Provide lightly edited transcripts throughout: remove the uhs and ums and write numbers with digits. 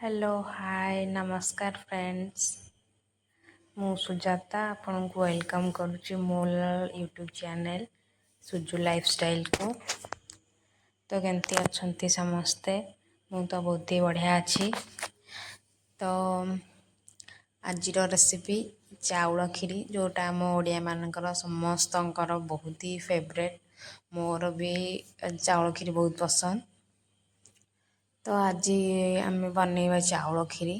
Hello, ହାଏ, ନମସ୍କାର friends. ମୁଁ ସୁଜାତା ଆପଣଙ୍କୁ welcome କରୁଛି ମୋ ୟୁଟ୍ୟୁବ୍ ଚ୍ୟାନେଲ୍ ସୁଜୁ ଲାଇଫଷ୍ଟାଇଲ୍କୁ। ତ କେମିତି ଅଛନ୍ତି ସମସ୍ତେ? ମୁଁ ତ ବହୁତ ହି ବଢ଼ିଆ ଅଛି। ତ ଆଜିର ରେସିପି ଚାଉଳ କ୍ଷୀରି, ଯେଉଁଟା ଆମ ଓଡ଼ିଆମାନଙ୍କର ସମସ୍ତଙ୍କର ବହୁତ ହି ଫେଭରେଟ୍। ମୋର ବି ଚାଉଳ କ୍ଷୀରି ବହୁତ ପସନ୍ଦ। ତ ଆଜି ଆମେ ବନେଇବା ଚାଉଳ କ୍ଷୀରି।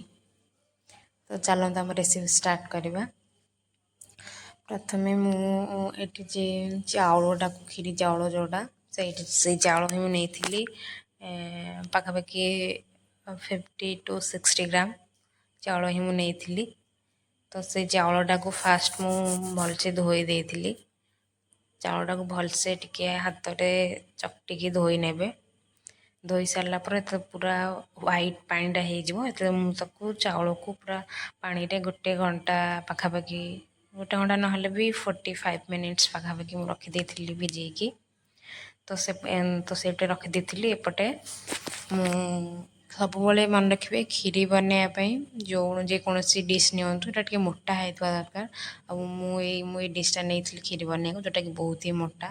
ତ ଚାଲନ୍ତୁ, ଆମ ରେସିପି ଷ୍ଟାର୍ଟ କରିବା। ପ୍ରଥମେ ମୁଁ ଏଠି ଯେ ଚାଉଳଟାକୁ, କ୍ଷୀରି ଚାଉଳ ଯେଉଁଟା, ସେଇଠି ସେଇ ଚାଉଳ ହିଁ ମୁଁ ନେଇଥିଲି। ପାଖାପାଖି 50 ଟୁ 60 ଗ୍ରାମ ଚାଉଳ ହିଁ ମୁଁ ନେଇଥିଲି। ତ ସେଇ ଚାଉଳଟାକୁ ଫାଷ୍ଟ ମୁଁ ଭଲସେ ଧୋଇ ଦେଇଥିଲି। ଚାଉଳଟାକୁ ଭଲସେ ଟିକେ ହାତରେ ଚକଟିକି ଧୋଇ ନେବେ। ଧୋଇ ସାରିଲା ପରେ ଯେତେବେଳେ ପୁରା ହ୍ୱାଇଟ୍ ପାଣିଟା ହେଇଯିବ, ସେତେବେଳେ ମୁଁ ତାକୁ ଚାଉଳକୁ ପୁରା ପାଣିରେ ଗୋଟେ ଘଣ୍ଟା ପାଖାପାଖି, ଗୋଟେ ଘଣ୍ଟା ନହେଲେ ବି 45 ମିନିଟ୍ସ ପାଖାପାଖି ମୁଁ ରଖିଦେଇଥିଲି ଭିଜେଇକି। ତ ସେଇଟା ରଖିଦେଇଥିଲି। ଏପଟେ ମୁଁ ସବୁବେଳେ ମନେ ରଖିବେ, କ୍ଷୀରି ବନେଇବା ପାଇଁ ଯେଉଁ ଯେକୌଣସି ଡିସ୍ ନିଅନ୍ତୁ, ଏଇଟା ଟିକେ ମୋଟା ହେଇଥିବା ଦରକାର। ଆଉ ମୁଁ ଏଇ ଡିସ୍ଟା ନେଇଥିଲି କ୍ଷୀରି ବନେଇବାକୁ, ଯେଉଁଟାକି ବହୁତ ହି ମୋଟା।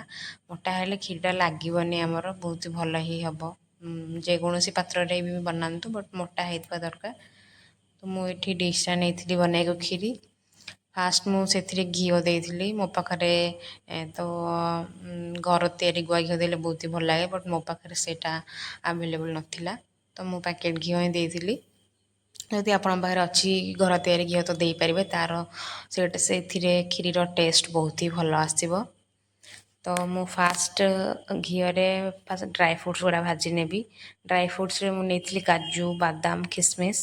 ମୋଟା ହେଲେ କ୍ଷୀରିଟା ଲାଗିବନି ଆମର, ବହୁତ ଭଲ ହିଁ ହେବ। ଯେକୌଣସି ପାତ୍ରରେ ବି ବନାନ୍ତୁ, ବଟ୍ ମୋଟା ହେଇଥିବା ଦରକାର। ତ ମୁଁ ଏଠି ଡିସ୍ଟା ନେଇଥିଲି ବନେଇବାକୁ କ୍ଷୀରି। ଫାଷ୍ଟ ମୁଁ ସେଥିରେ ଘିଅ ଦେଇଥିଲି। ମୋ ପାଖରେ ତ ଘର ତିଆରି ଗୁଆ ଘିଅ ଦେଲେ ବହୁତ ହି ଭଲ ଲାଗେ, ବଟ୍ ମୋ ପାଖରେ ସେଇଟା ଆଭେଲେବୁଲ୍ ନଥିଲା, ତ ମୁଁ ପ୍ୟାକେଟ୍ ଘିଅ ହିଁ ଦେଇଥିଲି। ଯଦି ଆପଣଙ୍କ ପାଖରେ ଅଛି ଘର ତିଆରି ଘିଅ, ତ ଦେଇପାରିବେ। ତା'ର ସେଇଟା ସେଇଥିରେ କ୍ଷୀରିର ଟେଷ୍ଟ ବହୁତ ହି ଭଲ ଆସିବ। ତ ମୁଁ ଫାଷ୍ଟ ଘିଅରେ ଫାଷ୍ଟ ଡ୍ରାଏ ଫ୍ରୁଟ୍ସ ଗୁଡ଼ା ଭାଜି ନେବି। ଡ୍ରାଏ ଫ୍ରୁଟ୍ସରେ ମୁଁ ନେଇଥିଲି କାଜୁ, ବାଦାମ, ଖିସମିସ୍।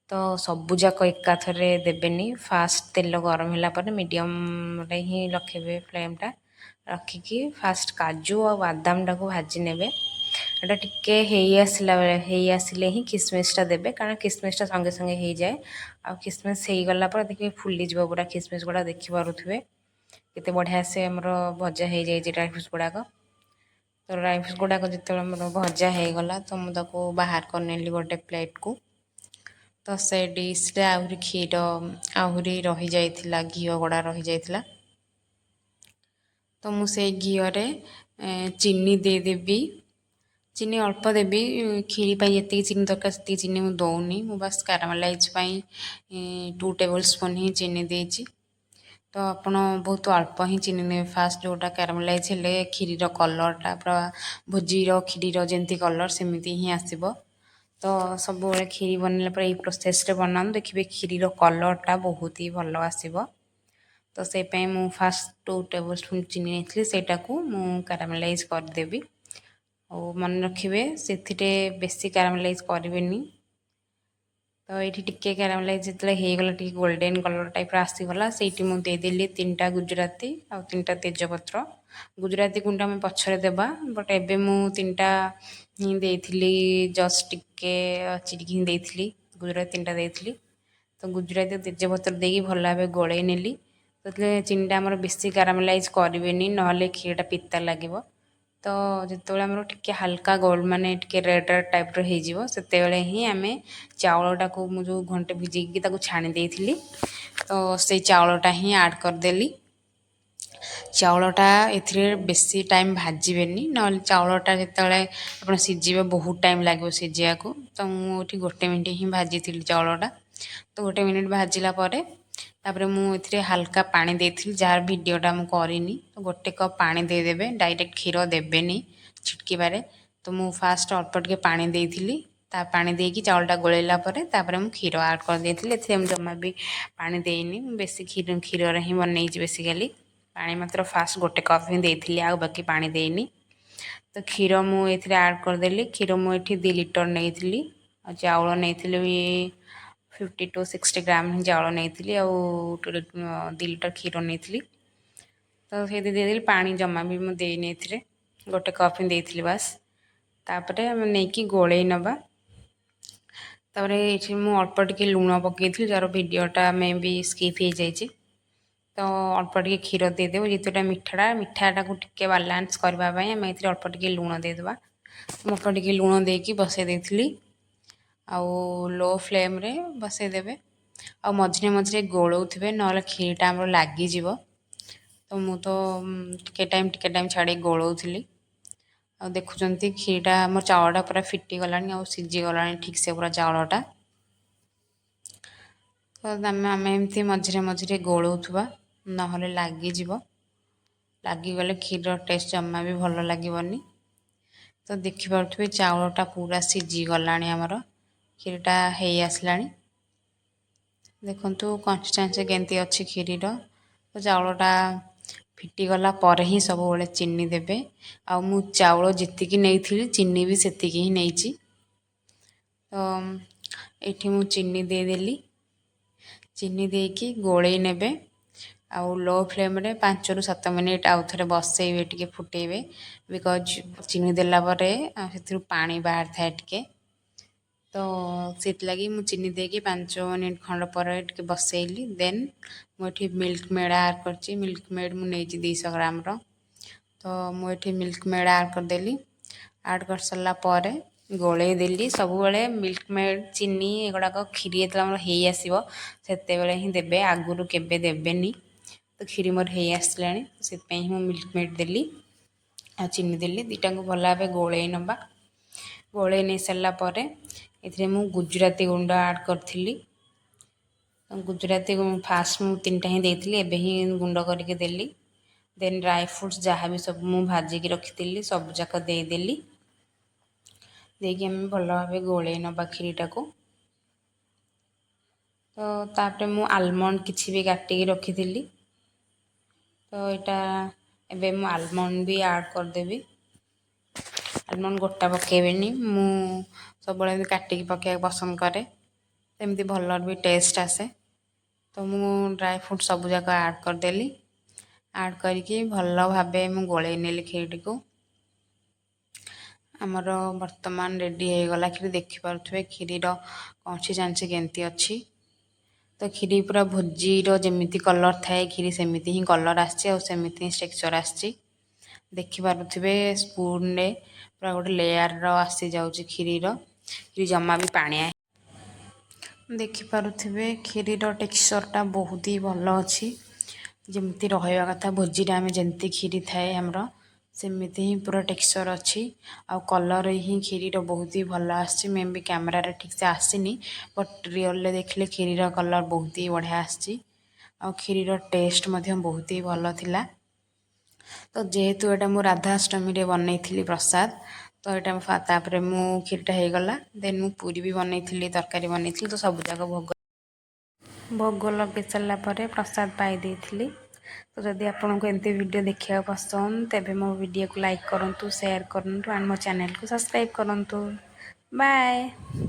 ତ ସବୁଯାକ ଏକାଥରେ ଦେବେନି। ଫାଷ୍ଟ ତେଲ ଗରମ ହେଲା ପରେ ମିଡ଼ିୟମରେ ହିଁ ରଖିବେ ଫ୍ଲେମ୍ଟା। ରଖିକି ଫାଷ୍ଟ କାଜୁ ଆଉ ବାଦାମଟାକୁ ଭାଜି ନେବେ। ଏଇଟା ଟିକେ ହେଇ ଆସିଲା ବେଳେ, ହେଇ ଆସିଲେ ହିଁ ଖିସମିସଟା ଦେବେ, କାରଣ ଖିସମିସଟା ସଙ୍ଗେ ସଙ୍ଗେ ହେଇଯାଏ। ଆଉ ଖିସମିସ ହେଇଗଲା ପରେ ଦେଖିବେ ଫୁଲିଯିବ ପୁରା ଖିସମିସ ଗୁଡ଼ା। ଦେଖିପାରୁଥିବେ କେତେ ବଢ଼ିଆ ସେ ଆମର ଭଜା ହେଇଯାଇଛି ଡ୍ରାଏ ଫ୍ରୁଟ୍ସ ଗୁଡ଼ାକ। ତ ଡ୍ରାଏ ଫ୍ରୁଟ୍ସ ଗୁଡ଼ାକ ଯେତେବେଳେ ଆମର ଭଜା ହେଇଗଲା, ତ ମୁଁ ତାକୁ ବାହାର କରିନେଲି ଗୋଟେ ପ୍ଲେଟ୍କୁ। ତ ସେ ଡିସ୍ରେ ଆହୁରି କ୍ଷୀର ଆହୁରି ରହିଯାଇଥିଲା, ଘିଅ ଗୁଡ଼ା ରହିଯାଇଥିଲା। ତ ମୁଁ ସେଇ ଘିଅରେ ଚିନି ଦେଇଦେବି। ଚିନି ଅଳ୍ପ ଦେବି। କ୍ଷୀରି ପାଇଁ ଯେତିକି ଚିନି ଦରକାର, ସେତିକି ଚିନି ମୁଁ ଦେଉନି। ମୁଁ ବାସ୍ କାରାମେଲାଇଜ୍ ପାଇଁ 2 ଟେବଲ୍ ସ୍ପୁନ୍ ହିଁ ଚିନି ଦେଇଛି। ତ ଆପଣ ବହୁତ ଅଳ୍ପ ହିଁ ଚିନି ନେବେ। ଫାଷ୍ଟ ଯେଉଁଟା କାରାମେଲାଇଜ୍ ହେଲେ କ୍ଷୀରିର କଲର୍ଟା ପୁରା ଭୋଜିର କ୍ଷୀରିର ଯେମିତି କଲର୍, ସେମିତି ହିଁ ଆସିବ। ତ ସବୁବେଳେ କ୍ଷୀରି ବନେଇଲା ପରେ ଏଇ ପ୍ରୋସେସ୍ରେ ବନାନ୍ତୁ, ଦେଖିବେ କ୍ଷୀରିର କଲର୍ଟା ବହୁତ ହି ଭଲ ଆସିବ। ତ ସେଇ ପାଇଁ ମୁଁ ଫାଷ୍ଟ 2 ଟେବଲ୍ ସ୍ପୁନ୍ ଚିନି ନେଇଥିଲି, ସେଇଟାକୁ ମୁଁ କାରାମେଲାଇଜ୍ କରିଦେବି। ଆଉ ମନେ ରଖିବେ, ସେଥିରେ ବେଶୀ କାରାମେଲାଇଜ୍ କରିବେନି। ତ ଏଇଠି ଟିକେ କାରାମେଲାଇଜ୍ ଯେତେବେଳେ ହେଇଗଲା, ଟିକେ ଗୋଲ୍ଡେନ୍ କଲର୍ ଟାଇପ୍ର ଆସିଗଲା, ସେଇଠି ମୁଁ ଦେଇଦେଲି ତିନିଟା ଗୁଜୁରାତି ଆଉ ତିନିଟା ତେଜପତ୍ର। ଗୁଜୁରାତି ଗୁଣ୍ଡ ଆମେ ପଛରେ ଦେବା, ବଟ୍ ଏବେ ମୁଁ ତିନିଟା ହିଁ ଦେଇଥିଲି। ଜଷ୍ଟ ଟିକେ ଚିରିକି ହିଁ ଦେଇଥିଲି, ଗୁଜୁରାତି ତିନିଟା ଦେଇଥିଲି। ତ ଗୁଜୁରାତି, ତେଜପତ୍ର ଦେଇକି ଭଲ ଭାବେ ଗୋଳେଇ ନେଲି। ତ ଚିନିଟା ଆମର ବେଶୀ କାରାମେଲାଇଜ୍ କରିବେନି, ନହେଲେ କ୍ଷୀରଟା ପିତା ଲାଗିବ। ତ ଯେତେବେଳେ ଆମର ଟିକେ ହାଲକା ଗୋଲ୍ଡ, ମାନେ ଟିକେ ରେଡ଼୍ ରେଡ଼୍ ଟାଇପ୍ର ହେଇଯିବ, ସେତେବେଳେ ହିଁ ଆମେ ଚାଉଳଟାକୁ, ମୁଁ ଯେଉଁ ଘଣ୍ଟେ ଭିଜେଇକି ତାକୁ ଛାଣି ଦେଇଥିଲି, ତ ସେଇ ଚାଉଳଟା ହିଁ ଆଡ଼୍ କରିଦେଲି। ଚାଉଳଟା ଏଥିରେ ବେଶୀ ଟାଇମ୍ ଭାଜିବେନି, ନହେଲେ ଚାଉଳଟା ଯେତେବେଳେ ଆପଣ ସିଝିବେ, ବହୁତ ଟାଇମ୍ ଲାଗିବ ସିଝିବାକୁ। ତ ମୁଁ ଏଠି ଗୋଟେ ମିନିଟ୍ ହିଁ ଭାଜିଥିଲି ଚାଉଳଟା। ତ ଗୋଟେ ମିନିଟ୍ ଭାଜିଲା ପରେ ତାପରେ ମୁଁ ଏଥିରେ ହାଲକା ପାଣି ଦେଇଥିଲି, ଯାହାର ଭିଡ଼ିଓଟା ମୁଁ କରିନି। ତ ଗୋଟେ କପ୍ ପାଣି ଦେଇଦେବେ, ଡାଇରେକ୍ଟ କ୍ଷୀର ଦେବେନି ଛିଟକିବାରେ। ତ ମୁଁ ଫାଷ୍ଟ ଅଳ୍ପ ଟିକେ ପାଣି ଦେଇଥିଲି। ତା ପାଣି ଦେଇକି ଚାଉଳଟା ଗୋଳେଇଲା ପରେ ତାପରେ ମୁଁ କ୍ଷୀର ଆଡ଼୍ କରିଦେଇଥିଲି। ଏଥିରେ ମୁଁ ଜମା ବି ପାଣି ଦେଇନି। ମୁଁ ବେଶୀ କ୍ଷୀରରେ ହିଁ ବନେଇଛି ବେସିକାଲି। ପାଣି ମାତ୍ର ଫାଷ୍ଟ ଗୋଟେ କପ୍ ହିଁ ଦେଇଥିଲି, ଆଉ ବାକି ପାଣି ଦେଇନି। ତ କ୍ଷୀର ମୁଁ ଏଥିରେ ଆଡ଼୍ କରିଦେଲି। କ୍ଷୀର ମୁଁ ଏଠି 2 ଲିଟର ନେଇଥିଲି ଆଉ ଚାଉଳ ନେଇଥିଲି ବି 50 ଟୁ 60 ଗ୍ରାମ ହିଁ ଚାଉଳ ନେଇଥିଲି ଆଉ 2 ଲିଟର କ୍ଷୀର ନେଇଥିଲି। ତ ସେଇଠି ଦେଇଦେଲି। ପାଣି ଜମା ବି ମୁଁ ଦେଇନି ଏଥିରେ, ଗୋଟେ କପ୍ ହିଁ ଦେଇଥିଲି ବାସ୍। ତାପରେ ଆମେ ନେଇକି ଗୋଳେଇ ନେବା। ତାପରେ ଏଇଠି ମୁଁ ଅଳ୍ପ ଟିକେ ଲୁଣ ପକାଇଥିଲି, ଯାହାର ଭିଡ଼ିଓଟା ଆମେ ବି ସ୍କିପ୍ ହେଇଯାଇଛି। ତ ଅଳ୍ପ ଟିକେ କ୍ଷୀର ଦେଇଦେବୁ, ଯେହେତୁ ଏଇଟା ମିଠାଟା, ମିଠାଟାକୁ ଟିକେ ବାଲାନ୍ସ କରିବା ପାଇଁ ଆମେ ଏଥିରେ ଅଳ୍ପ ଟିକେ ଲୁଣ ଦେଇଦେବା। ମୁଁ ଅଳ୍ପ ଟିକେ ଲୁଣ ଦେଇକି ବସାଇ ଦେଇଥିଲି। ଆଉ ଲୋ ଫ୍ଲେମ୍ରେ ବସେଇଦେବେ ଆଉ ମଝିରେ ମଝିରେ ଗୋଳଉଥିବେ, ନହେଲେ କ୍ଷୀରିଟା ଆମର ଲାଗିଯିବ। ତ ମୁଁ ତ ଟିକେ ଟାଇମ୍ ଟିକେ ଟାଇମ୍ ଛାଡ଼ିକି ଗୋଳଉଥିଲି। ଆଉ ଦେଖୁଛନ୍ତି, କ୍ଷୀରିଟା ଆମ ଚାଉଳଟା ପୁରା ଫିଟିଗଲାଣି ଆଉ ସିଝିଗଲାଣି ଠିକ୍ସେ ପୁରା ଚାଉଳଟା। ତ ଆମେ ଏମିତି ମଝିରେ ମଝିରେ ଗୋଳଉଥିବା, ନହେଲେ ଲାଗିଯିବ। ଲାଗିଗଲେ କ୍ଷୀରର ଟେଷ୍ଟ ଜମା ବି ଭଲ ଲାଗିବନି। ତ ଦେଖିପାରୁଥିବେ, ଚାଉଳଟା ପୁରା ସିଝିଗଲାଣି, ଆମର କ୍ଷୀରିଟା ହେଇ ଆସିଲାଣି। ଦେଖନ୍ତୁ କନସିଷ୍ଟାନ୍ସି କେମିତି ଅଛି କ୍ଷୀରିର। ତ ଚାଉଳଟା ଫିଟିଗଲା ପରେ ହିଁ ସବୁବେଳେ ଚିନି ଦେବେ। ଆଉ ମୁଁ ଚାଉଳ ଯେତିକି ନେଇଥିଲି, ଚିନି ବି ସେତିକି ହିଁ ନେଇଛି। ତ ଏଇଠି ମୁଁ ଚିନି ଦେଇଦେଲି। ଚିନି ଦେଇକି ଗୋଳେଇ ନେବେ ଆଉ ଲୋ ଫ୍ଲେମ୍ରେ 5ରୁ 7 ମିନିଟ୍ ଆଉ ଥରେ ବସେଇବେ, ଟିକେ ଫୁଟେଇବେ, because ଚିନି ଦେଲା ପରେ ସେଥିରୁ ପାଣି ବାହାରିଥାଏ ଟିକେ। ତ ସେଥିଲାଗି ମୁଁ ଚିନି ଦେଇକି 5 ମିନିଟ୍ ଖଣ୍ଡ ପରେ ଟିକେ ବସେଇଲି। ଦେନ୍ ମୁଁ ଏଠି ମିଲ୍କ ମେଡ଼୍ ଆଡ଼୍ କରିଛି। ମିଲ୍କ ମେଡ଼୍ ମୁଁ ନେଇଛି 200 ଗ୍ରାମର। ତ ମୁଁ ଏଠି ମିଲ୍କ ମେଡ଼୍ ଆଡ଼୍ କରିଦେଲି। ଆଡ଼୍ କରିସାରିଲା ପରେ ଗୋଳେଇ ଦେଲି। ସବୁବେଳେ ମିଲ୍କ ମେଡ଼୍, ଚିନି ଏଗୁଡ଼ାକ କ୍ଷୀରି ଯେତେବେଳେ ଆମର ହେଇ ଆସିବ, ସେତେବେଳେ ହିଁ ଦେବେ, ଆଗରୁ କେବେ ଦେବେନି। ତ କ୍ଷୀରି ମୋର ହେଇ ଆସିଲାଣି, ସେଥିପାଇଁ ମୁଁ ମିଲ୍କ ମେଡ଼୍ ଦେଲି ଆଉ ଚିନି ଦେଲି। ଦୁଇଟାକୁ ଭଲ ଭାବେ ଗୋଳେଇ ନେବା। ଗୋଳେଇ ନେଇ ସାରିଲା ପରେ ଏଥିରେ ମୁଁ ଗୁଜୁରାତି ଗୁଣ୍ଡ ଆଡ଼୍ କରିଥିଲି। ଗୁଜୁରାତି ଫାଷ୍ଟ ମୁଁ ତିନିଟା ହିଁ ଦେଇଥିଲି, ଏବେ ହିଁ ଗୁଣ୍ଡ କରିକି ଦେଲି। ଦେନ୍ ଡ୍ରାଏ ଫ୍ରୁଟ୍ସ ଯାହା ବି ସବୁ ମୁଁ ଭାଜିକି ରଖିଥିଲି, ସବୁଯାକ ଦେଇଦେଲି। ଦେଇକି ଆମେ ଭଲ ଭାବେ ଗୋଳେଇ ନେବା କ୍ଷୀରିଟାକୁ। ତ ତାପରେ ମୁଁ ଆଲମଣ୍ଡ କିଛି ବି କାଟିକି ରଖିଥିଲି। ତ ଏଇଟା ଏବେ ମୁଁ ଆଲମଣ୍ଡ ବି ଆଡ଼୍ କରିଦେବି। ଆଲମଣ୍ଡ ଗୋଟା ପକାଇବେନି, ମୁଁ ସବୁବେଳେ ଏମିତି କାଟିକି ପକାଇବାକୁ ପସନ୍ଦ କରେ, ଏମିତି ଭଲ ବି ଟେଷ୍ଟ ଆସେ। ତ ମୁଁ ଡ୍ରାଏ ଫ୍ରୁଟ୍ ସବୁଯାକ ଆଡ଼୍ କରିଦେଲି। ଆଡ଼୍ କରିକି ଭଲ ଭାବେ ମୁଁ ଗୋଳେଇ ନେଲି କ୍ଷୀରିଟିକୁ। ଆମର ବର୍ତ୍ତମାନ ରେଡ଼ି ହେଇଗଲା କ୍ଷୀରି। ଦେଖିପାରୁଥିବେ କ୍ଷୀରିର କନସିଷ୍ଟାନ୍ସି କେମିତି ଅଛି। ତ କ୍ଷୀରି ପୁରା ଭୋଜିର ଯେମିତି କଲର୍ ଥାଏ, କ୍ଷୀରି ସେମିତି ହିଁ କଲର୍ ଆସିଛି ଆଉ ସେମିତି ହିଁ ଟେକ୍ସଚର୍ ଆସିଛି। ଦେଖିପାରୁଥିବେ, ସ୍ପୁନରେ ପୁରା ଗୋଟେ ଲେୟାରର ଆସିଯାଉଛି କ୍ଷୀରିର। କ୍ଷୀରି ଜମା ବି ପାଣିଆ। ଦେଖିପାରୁଥିବେ, କ୍ଷୀରିର ଟେକ୍ସଚର୍ଟା ବହୁତ ହି ଭଲ ଅଛି। ଯେମିତି ରହିବା କଥା, ଭୋଜିରେ ଆମେ ଯେମିତି କ୍ଷୀରି ଥାଏ ଆମର, ସେମିତି ହିଁ ପୁରା ଟେକ୍ସଚର୍ ଅଛି। ଆଉ କଲର୍ ହିଁ କ୍ଷୀରିର ବହୁତ ହି ଭଲ ଆସିଛି। ମେ ବି କ୍ୟାମେରାରେ ଠିକ୍ସେ ଆସିନି, ବଟ୍ ରିଅଲ୍ରେ ଦେଖିଲେ କ୍ଷୀରିର କଲର୍ ବହୁତ ହି ବଢ଼ିଆ ଆସିଛି। ଆଉ କ୍ଷୀରିର ଟେଷ୍ଟ ମଧ୍ୟ ବହୁତ ହି ଭଲ ଥିଲା। ତ ଯେହେତୁ ଏଇଟା ମୁଁ ରାଧାଷ୍ଟମୀରେ ବନେଇଥିଲି ପ୍ରସାଦ, ତ ଏଇଟା ତାପରେ ମୁଁ କ୍ଷୀରିଟା ହେଇଗଲା, ଦେନ୍ ମୁଁ ପୁରୀ ବି ବନେଇଥିଲି, ତରକାରୀ ବନେଇଥିଲି। ତ ସବୁଯାକ ଭୋଗ ଭୋଗ ଲଗେଇ ସାରିଲା ପରେ ପ୍ରସାଦ ପାଇ ଦେଇଥିଲି। ତ ଯଦି ଆପଣଙ୍କୁ ଏମିତି ଭିଡ଼ିଓ ଦେଖିବାକୁ ପସନ୍ଦ, ତେବେ ମୋ ଭିଡ଼ିଓକୁ ଲାଇକ୍ କରନ୍ତୁ, ସେୟାର କରନ୍ତୁ ଆଣ୍ଡ ମୋ ଚ୍ୟାନେଲକୁ ସବସ୍କ୍ରାଇବ୍ କରନ୍ତୁ। ବାଏ।